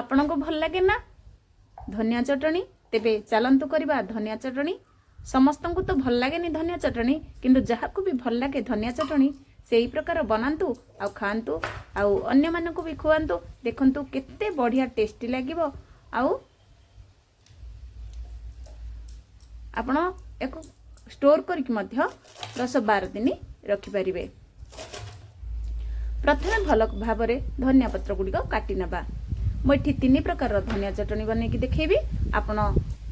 ଆପଣଙ୍କୁ ଭଲ ଲାଗେ ନା ଧନିଆ ଚଟଣି? ତେବେ ଚାଲନ୍ତୁ କରିବା ଧନିଆ ଚଟଣି। ସମସ୍ତଙ୍କୁ ତ ଭଲ ଲାଗେନି ଧନିଆ ଚଟଣି, କିନ୍ତୁ ଯାହାକୁ ବି ଭଲ ଲାଗେ ଧନିଆ ଚଟଣି, ସେଇ ପ୍ରକାର ବନାନ୍ତୁ ଆଉ ଖାଆନ୍ତୁ ଆଉ ଅନ୍ୟମାନଙ୍କୁ ବି ଖୁଆନ୍ତୁ। ଦେଖନ୍ତୁ କେତେ ବଢ଼ିଆ ଟେଷ୍ଟି ଲାଗିବ। ଆଉ ଆପଣ ୟାକୁ ଷ୍ଟୋର୍ କରିକି ମଧ୍ୟ 10-12 ଦିନ ରଖିପାରିବେ। ପ୍ରଥମେ ଭଲ ଭାବରେ ଧନିଆ ପତ୍ର ଗୁଡ଼ିକ କାଟି ନେବା। ମୁଁ ଏଠି 3 ପ୍ରକାରର ଧନିଆ ଚଟଣି ବନେଇକି ଦେଖେଇବି। ଆପଣ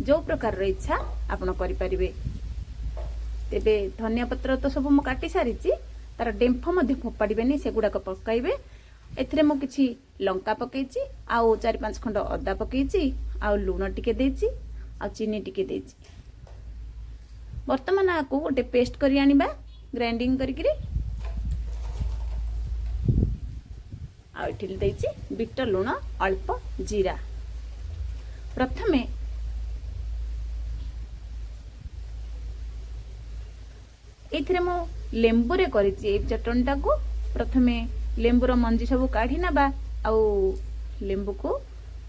ଯେଉଁ ପ୍ରକାରର ଇଚ୍ଛା ଆପଣ କରିପାରିବେ। ତେବେ ଧନିଆ ପତ୍ର ତ ସବୁ ମୁଁ କାଟି ସାରିଛି। ତାର ଡେମ୍ଫ ମଧ୍ୟ ଫୋପାଡ଼ିବେନି, ସେଗୁଡ଼ାକ ପକାଇବେ। ଏଥିରେ ମୁଁ କିଛି ଲଙ୍କା ପକେଇଛି ଆଉ 4-5 ଖଣ୍ଡ ଅଦା ପକେଇଛି ଆଉ ଲୁଣ ଟିକେ ଦେଇଛି ଆଉ ଚିନି ଟିକେ ଦେଇଛି। ବର୍ତ୍ତମାନ ଆକୁ ଗୋଟେ ପେଷ୍ଟ କରି ଆଣିବା ଗ୍ରାଇଣ୍ଡିଙ୍ଗ କରିକିରି। ଆଉ ଏଠି ଦେଇଛି ବିଟ ଲୁଣ, ଅଳ୍ପ ଜିରା। ପ୍ରଥମେ ଏଇଥିରେ ମୁଁ ଲେମ୍ବୁରେ କରିଛି ଏଇ ଚଟଣିଟାକୁ। ପ୍ରଥମେ ଲେମ୍ବୁର ମଞ୍ଜି ସବୁ କାଢ଼ି ନେବା ଆଉ ଲେମ୍ବୁକୁ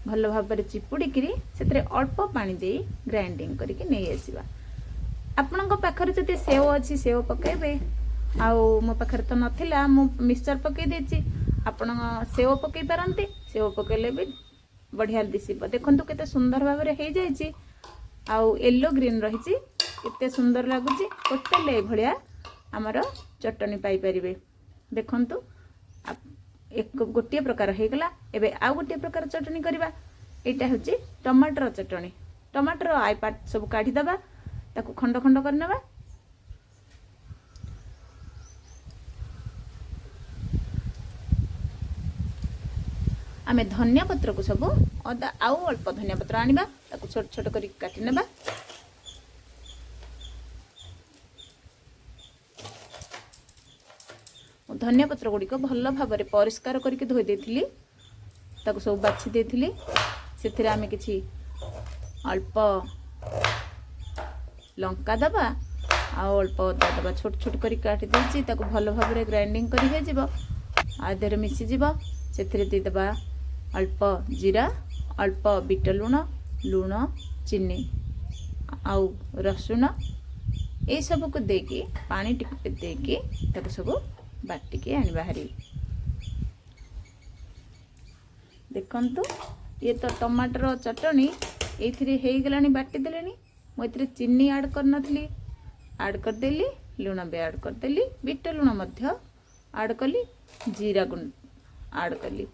ଭଲ ଭାବରେ ଚିପୁଡ଼ିକିରି ସେଥିରେ ଅଳ୍ପ ପାଣି ଦେଇ ଗ୍ରାଇଣ୍ଡିଙ୍ଗ କରିକି ନେଇ ଆସିବା। ଆପଣଙ୍କ ପାଖରେ ଯଦି ସେଓ ଅଛି, ସେଓ ପକାଇବେ। ଆଉ ମୋ ପାଖରେ ତ ନଥିଲା, ମୁଁ ମିକ୍ସଚର ପକାଇ ଦେଇଛି। ଆପଣ ସେଓ ପକାଇ ପାରନ୍ତି। ସେଓ ପକାଇଲେ ବି ବଢ଼ିଆ ଦିଶିବ। ଦେଖନ୍ତୁ କେତେ ସୁନ୍ଦର ଭାବରେ ହେଇଯାଇଛି ଆଉ ୟେଲୋ ଗ୍ରୀନ୍ ରହିଛି, କେତେ ସୁନ୍ଦର ଲାଗୁଛି। ଟୋଟାଲି ଏଇଭଳିଆ ଆମର ଚଟଣି ପାଇପାରିବେ। ଦେଖନ୍ତୁ, ଏକ ଗୋଟିଏ ପ୍ରକାର ହେଇଗଲା। ଏବେ ଆଉ ଗୋଟିଏ ପ୍ରକାର ଚଟଣି କରିବା। ଏଇଟା ହେଉଛି ଟମାଟର ଚଟଣି। ଟମାଟର I part ସବୁ କାଢ଼ିଦେବା, ତାକୁ ଖଣ୍ଡ ଖଣ୍ଡ କରିନେବା। ଆମେ ଧନିଆ ପତ୍ରକୁ ସବୁ ଅଦା ଆଉ ଅଳ୍ପ ଧନିଆ ପତ୍ର ଆଣିବା, ତାକୁ ଛୋଟ ଛୋଟ କରିକି କାଟି ନେବା। ମୁଁ ଧନିଆ ପତ୍ର ଗୁଡ଼ିକ ଭଲ ଭାବରେ ପରିଷ୍କାର କରିକି ଧୋଇ ଦେଇଥିଲି, ତାକୁ ସବୁ ବାଛି ଦେଇଥିଲି। ସେଥିରେ ଆମେ କିଛି ଅଳ୍ପ ଲଙ୍କା ଦେବା ଆଉ ଅଳ୍ପ ଅଦା ଦେବା। ଛୋଟ ଛୋଟ କରି କାଟି ଦେଇଛି। ତାକୁ ଭଲ ଭାବରେ ଗ୍ରାଇଣ୍ଡିଙ୍ଗ କରି ହେଇଯିବ ଆଉ ଦେହରେ ମିଶିଯିବ। ସେଥିରେ ଦେଇଦେବା ଅଳ୍ପ ଜିରା, ଅଳ୍ପ ବିଟ ଲୁଣ, ଲୁଣ, ଚିନି ଆଉ ରସୁଣ। ଏଇସବୁକୁ ଦେଇକି ପାଣି ଟିକେ ଦେଇକି ତାକୁ ସବୁ ବାଟିକି ଆଣିବା ହାରି। ଦେଖନ୍ତୁ, ଇଏ ତ ଟମାଟର ଚଟଣି ଏଇଥିରେ ହେଇଗଲାଣି, ବାଟି ଦେଲେଣି। ମୁଁ ଏଥିରେ ଚିନି ଆଡ଼୍ କରିନଥିଲି, ଆଡ଼୍ କରିଦେଲି। ଲୁଣ ବି ଆଡ଼୍ କରିଦେଲି, ବିଟ ଲୁଣ ମଧ୍ୟ ଆଡ଼୍ କଲି, ଜିରା ଗୁଣ୍ଡ ଆଡ଼୍ କଲି।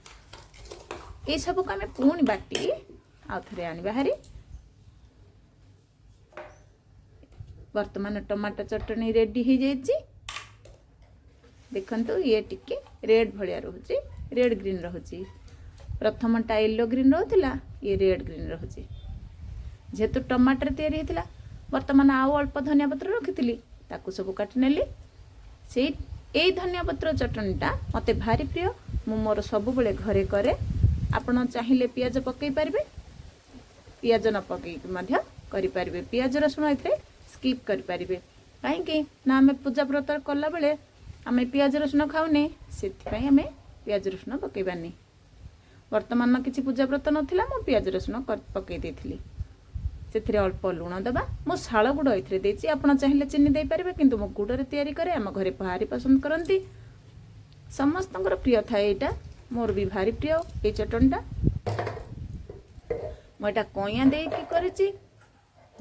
ଏଇସବୁକୁ ଆମେ ପୁଣି ବାଟିକି ଆଉ ଥରେ ଆଣିବା ହାରି। ବର୍ତ୍ତମାନ ଟମାଟୋ ଚଟଣି ରେଡ଼ି ହେଇଯାଇଛି। ଦେଖନ୍ତୁ, ଇଏ ଟିକେ ରେଡ଼୍ ଭଳିଆ ରହୁଛି, ରେଡ଼୍ ଗ୍ରୀନ୍ ରହୁଛି। ପ୍ରଥମଟା ୟେଲୋ ଗ୍ରୀନ୍ ରହୁଥିଲା, ଇଏ ରେଡ଼୍ ଗ୍ରୀନ୍ ରହୁଛି, ଯେହେତୁ ଟମାଟୋରେ ତିଆରି ହେଇଥିଲା। ବର୍ତ୍ତମାନ ଆଉ ଅଳ୍ପ ଧନିଆ ପତ୍ର ରଖିଥିଲି, ତାକୁ ସବୁ କାଟିନେଲି। ସେଇ ଏଇ ଧନିଆ ପତ୍ର ଚଟଣିଟା ମୋତେ ଭାରି ପ୍ରିୟ। ମୁଁ ମୋର ସବୁବେଳେ ଘରେ କରେ। ଆପଣ ଚାହିଁଲେ ପିଆଜ ପକାଇ ପାରିବେ, ପିଆଜ ନ ପକାଇକି ମଧ୍ୟ କରିପାରିବେ। ପିଆଜ ରସୁଣ ଏଥିରେ ସ୍କିପ୍ କରିପାରିବେ। କାହିଁକି ନା ଆମେ ପୂଜା ବ୍ରତ କଲାବେଳେ ଆମେ ପିଆଜ ରସୁଣ ଖାଉନେ, ସେଥିପାଇଁ ଆମେ ପିଆଜ ରସୁଣ ପକାଇବାନି। ବର୍ତ୍ତମାନ କିଛି ପୂଜା ବ୍ରତ ନଥିଲା, ମୁଁ ପିଆଜ ରସୁଣ ପକାଇ ଦେଇଥିଲି। ସେଥିରେ ଅଳ୍ପ ଲୁଣ ଦେବା। ମୁଁ ଶାଳ ଗୁଡ଼ ଏଥିରେ ଦେଇଛି। ଆପଣ ଚାହିଁଲେ ଚିନି ଦେଇପାରିବେ, କିନ୍ତୁ ମୁଁ ଗୁଡ଼ରେ ତିଆରି କରେ। ଆମ ଘରେ ଭାରି ପସନ୍ଦ କରନ୍ତି, ସମସ୍ତଙ୍କର ପ୍ରିୟ ଥାଏ ଏଇଟା। ମୋର ବି ଭାରି ପ୍ରିୟ ଏଇ ଚଟଣିଟା। ମୁଁ ଏଇଟା କଇଁଆ ଦେଇକି କରିଛି,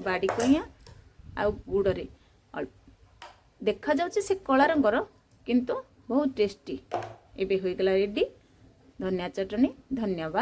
ବାଡ଼ି କଇଁଆ ଆଉ ଗୁଡ଼ରେ। ଅଳ୍ପ ଦେଖାଯାଉଛି ସେ କଳା ରଙ୍ଗର, କିନ୍ତୁ ବହୁତ ଟେଷ୍ଟି। ଏବେ ହୋଇଗଲା ରେଡ଼ି ଧନିଆ ଚଟଣି। ଧନ୍ୟବାଦ।